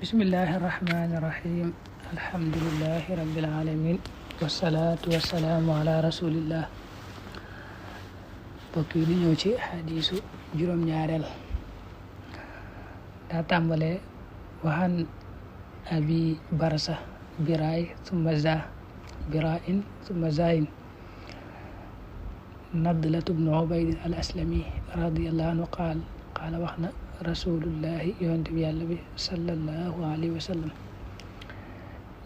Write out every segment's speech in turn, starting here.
bismillahi irrahmani irrahim alhamdulilahi rabbil alamin wasalaatu wasalaamu ala rasulillah. bokk yi di ñëw ci xadiisu juróom-ñaareel daa tàmbale waxan abi barsa biraay summa za birain summa zayin nadlatu bnu ubayd al aslami radiallahu anhu qaala wax na rasulullahi yonent bi yàlla bi sallallahu alayhi wa sallam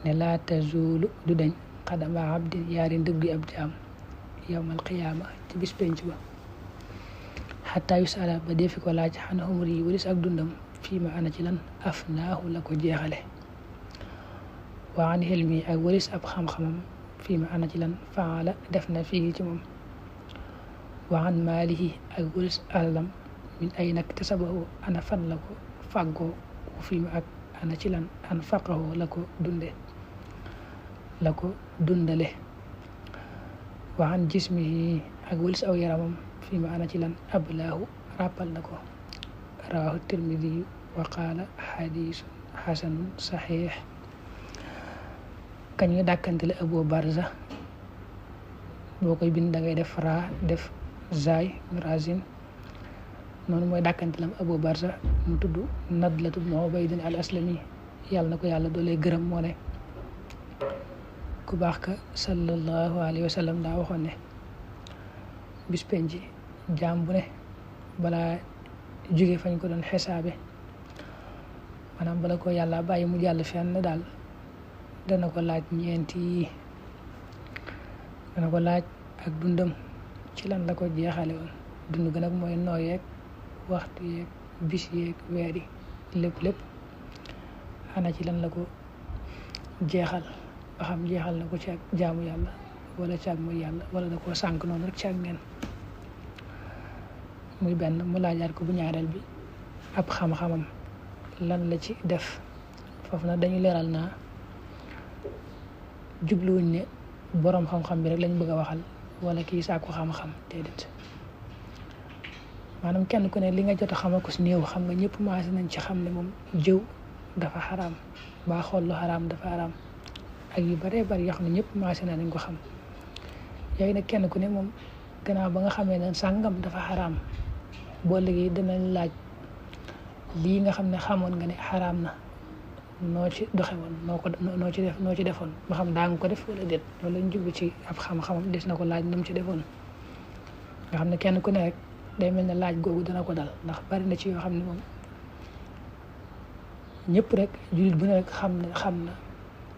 ne laa tazuulu du dañ xadama abdin yaari ndëggi ab jaam yawmal qiyaama ci bis penc ba xataa yusala ba defi ko laaj xan umri yi walis ak dundam fii ma ana ci lan afnaahu la ko jeexale wa an hilmi ak walis ab xam-xamam fii ma ana ci lan faala def na fii ci moom wa an maalihi ak walis alalam min ay nag tasabahu ana fan la ko fàggoo fii ma ak ana ci lan an faqahu la ko dundale wa an jismihi ak walis aw yaramam fii ma ana ci lan ablaahu rappal na ko rawahu tirmidi wa qaala xadiisun xasanun saxiix. kañ nga dàkkantele abu barza boo koy bind da ngay def raa def zaay razin noonu mooy dàkkantelam abu barza mu tudd nadlatu bnu ubayd al aslami yàlla na ko yàlla doolee gërëm moo ne ku baax ka sallallahu alayhi wa sallam daa waxoon ne bis penc jaam bu ne balaa jóge fañ ko doon xisaabe maanaam bala ko yàlla bàyyi mu jàll fenn daal dana ko laaj ñeenti yi dana ko laaj ak dundam ci lan la ko jeexale woon dund gën ak mooy noo yeeg waxtu yeeg bis yeeg weer yi lépp ana ci lan la ko jeexal ba xam jeexal na ko ci ak jaamu yàlla wala ci ak mooy yàlla wala da koo sànk noonu rek ci ak neen muy benn mu laajaat ko bu ñaareel bi ab xam-xamam lan la ci def foofu nag dañu leeral naa jubluwuñ ne boroom xam-xam bi rek lañ bëgg a waxal wala kii sàkku xam-xam déedéet maanaam kenn ku ne li nga jot a xamal ko si néew xam nga ñëpp maase nañ ci xam ne moom jëw dafa xaraam baa xool lu xaraam dafa xaraam ak yu baree bari yoo xam ne ñëpp maase nañ ko xam yooyu nag kenn ku ne moom gannaaw ba nga xamee ne sàngam dafa xaraam boo léegi dinañ laaj lii nga xam ne xamoon nga ne xaraam na noo ci doxe woon noo ci defoon ba xam daa nga ko def wala déet loolu lañ jublu ci ab xam-xamam des na ko laaj nu mu ci defoon nga xam ne kenn ku ne rek day mel ne laaj googu dana ko dal ndax bari na ci yoo xam ne moom ñëpp rek jullit bu ne rek xam na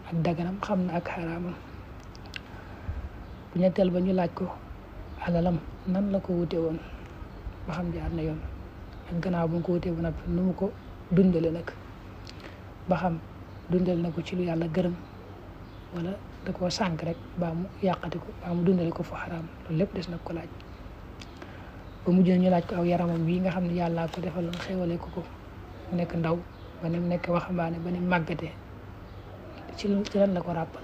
ak daganam xam na ak xaraamam. bu ñetteel ba ñu laaj ko alalam nan la ko wute woon ba xam jaar na yoon ak gannaaw bu mu ko wutee ba noppi nu mu ko dundale nag ba xam dundale na ko ci lu yàlla gërëm wala da koo sànk rek baa mu yàqati ko baa mu dundale ko fu xaraam loolu lépp des na ko laaj. ba mujj na ñu laaj ko aw yaramam bii nga xam ne yàllaa ko defaloon xéwale ko mu nekk ndaw ba ni mu nekk waxambaane ba ni mu màggate ci lan la ko ràppal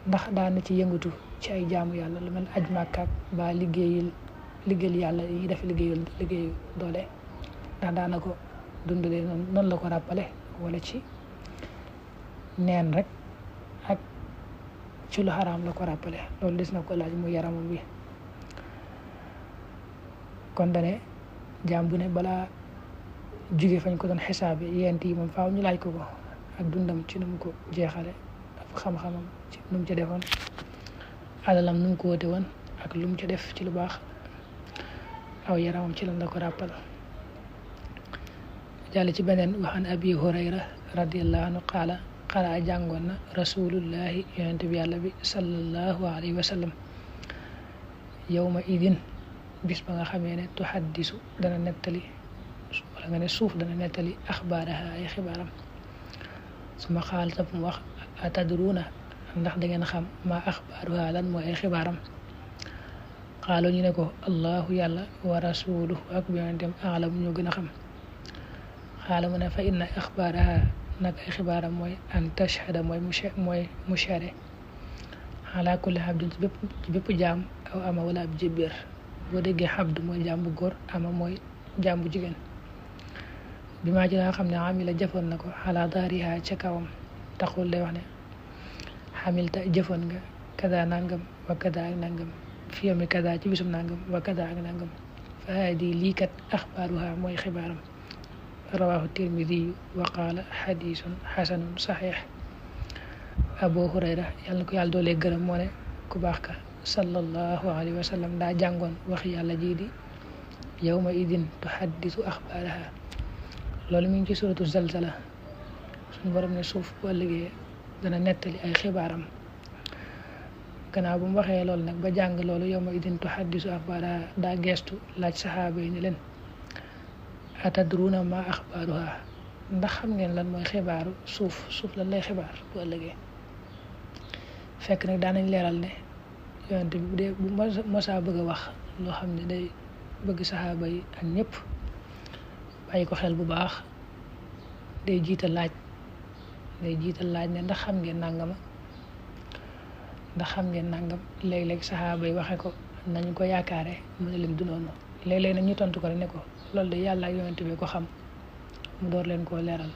ndax daana ci yëngatu ci ay jaamu yàlla lu mel aj màkkaak ba liggéeyal yàlla yi def liggéeyu doole ndax daana ko dundalee noonu la ko ràppale wala ci neen rek ak ci lu xaraam la ko ràppale loolu des na ko laaj mu yaramam bi. kon dane jaam bu ne balaa jóge fañ ko doon xisaabe yent yi moom faaw ñu laaj ko ak dundam ci nu mu ko jeexale ak xam-xamam ci nu mu ca defoon alalam nu mu ko woote woon ak lu mu ca def ci lu baax aw yaramam ci lan la ko ràppal. jàll ci beneen waxan abi hurayra radiallahu anhu qaala xaraa jàngoon na rasulullahi yonent bi yàlla bi sallallahu alayhi wa sallam yawma idin bis ba nga xamee ne tuhaddisu dana nettali wala nga ne suuf dana nettali axbaaraha ay xibaaram su ma xaal tap mu wax atadruuna ndax da ngeen xam maa axbaaruha lan mooy ay xibaaram xaaloo ñu ne ko allahu yàlla wa rasuluhu ak yonentam aalam ñoo gën a xam xaala mu ne fa inna axbaaraha nag ay xibaaram mooy an tashhada mooy mushare ala kulli abdin ci bépp jaam aw ama wala ab jébéer boo déggee xabdu mooy jaam bu góor ama mooy jaam bu jigéen bi maa ci nga xam ne amila jëfoon na ko xalaa daariha ca kawam taxul day wax ne xamilta jëfoon nga kada nangam wa kada ak nangam fi yawmi kada ci bisum nangam wa kada ak nangam fa haadi lii kat axbaaruha mooy xibaaram rawaahu tirmidi wa qaala xadiisun xasanun saxiix abu hurayra yàlla na ko yàlla doolee gërëm moo ne ku baax ka sallallahu alayhi wa sallam daa jàngoon waxi yàlla jii di yawma idin tuhaddisu axbaaraha loolu mi ngi ci suratu zalzala suñu borom ne suuf bu ëllëgee dana nettali ay xibaaram gannaaw bu mu waxee loolu nag ba jàng loolu yawma idin tuhaddisu axbaaraha daa geestu laaj saxaaba yi ne leen atadruuna ma axbaaruha ndax xam ngeen lan mooy xibaaru suuf lan lay xibaar bu ëllëgee fekk nag daanañ leeral ne yonent bi bu dee bu mosaa bëgg a wax loo xam ne day bëgg saxaaba yi ak ñëpp bàyyi ko xel bu baax day jiital laaj ne ndax xam ngeen nàngama ndax xam ngeen nàngam léeg-léeg saxaaba yi waxe ko nañ ko yaakaare mu ne leen du noonu léeg-léeg nag ñu tontu ko rek ne ko loolu de yàlla ak yonent bi ko xam mu door leen koo leeral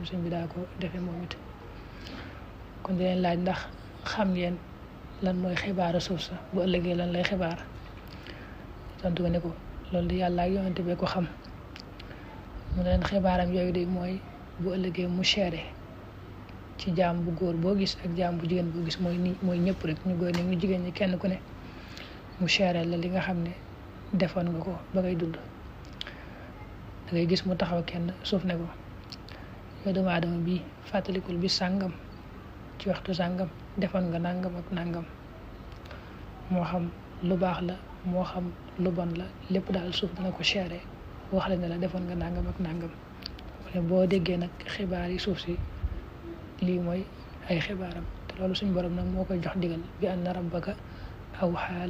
suñ bi daa ko defee moom it kon di leen laaj ndax xam ngeen lan mooy xibaaru suuf sa bu ëllëgee lan lay xibaar tontu ko ne ko loolu de yàlla ak yonent bi ko xam mu ne leen xibaaram yooyu de mooy bu ëllëgee mu seere ci jaam bu góor boo gis ak jaam bu jigéen boo gis mooy ñëpp rek ñu góor ne ñu jigéen ñi kenn ku ne mu seere la li nga xam ne defoon nga ko ba ngay dund da ngay gis mu taxaw kenn suuf ne ko yow doomu aadama bii fàttalikul bi sàngam ci waxtu sàngam defoon nga nangam ak nangam moo xam lu baax la moo xam lu bon la lépp daal suuf dana ko seere wax la ne la defoon nga nangam ak nangam boo déggee nag xibaar yi suuf si lii mooy ay xibaaram te loolu suñu borom nag moo koy jox digal bi anna rabbaka awhaa